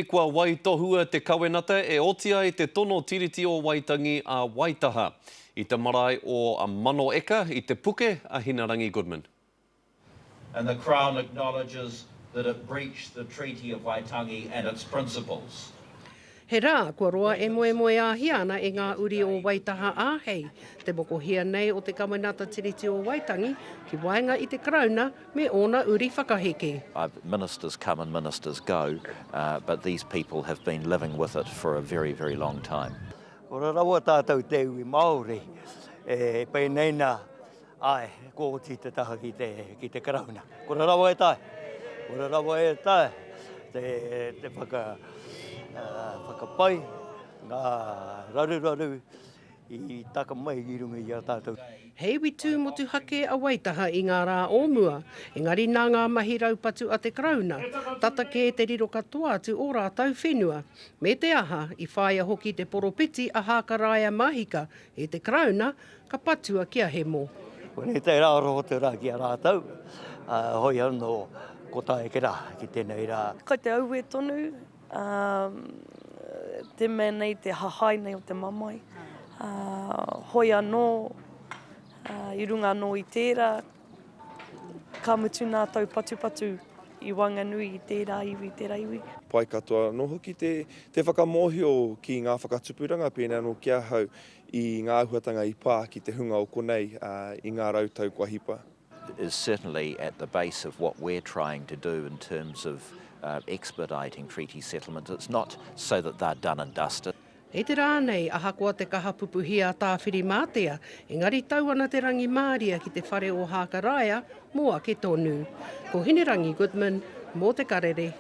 Kua waitohua te kawenata e oti ai te tono Tiriti o Waitangi a Waitaha i te marae o Manoeka i Te Puke a Hinarangi Goodman. And the Crown acknowledges that it breached the Treaty of Waitangi and its principles. He rā kua roa e moemoeāhia ana e ngā uri o Waitaha āhei te mokohia nei o te Kawenata Tiriti o Waitangi ki waenga i te Karauna me ōna uri whakaheke. I've ministers come and ministers go, but these people have been living with it for a very, very long time. Ora rawa tātou te iwi Māori e pēnei nā, āe, kua oti te taha ki te, ki te Karauna. Kore rawa e taea, kore rawa e taea te, te whaka, whakapai ngā raruraru i taka mai i runga i a tātou. He iwi tū motuhake a Waitaha i ngā rā o mua, engari nā ngā mahi raupatu a te Karauna, tata kē te riro katoa atu o rātou whenua. Me te aha, i whāia hoki te poropiti a Hākaraia Mahika e te Karauna, ka patua kia hemo. Koinei te rā roho te rā ki a rātou, hoi anō ko tae ke rā ki tēnei rā. Kai te aue tonu, te mea nei, te hahae nei o te mamae. Hoi anō, i runga anō i tērā, ka mutu nā taupatupatu i waenganui i tērā iwi, tērā iwi. Pai katoa anō hoki te, te whakamōhio ki ngā whakatupuranga pēnei anō ki ahau i ngā āhuatanga i pā ki te hunga o konei i ngā rautau kua hipa. is certainly at the base of what we're trying to do in terms of expediting treaty settlements. It's not so that they're done and dusted. I te rā nei, ahakoa te kaha pupuhi a Tāwhirimātea, engari tau ana te rangimāria ki te whare o Hākaraia mō ake tonu. Ko Hinerangi Goodman, mō Te Karere.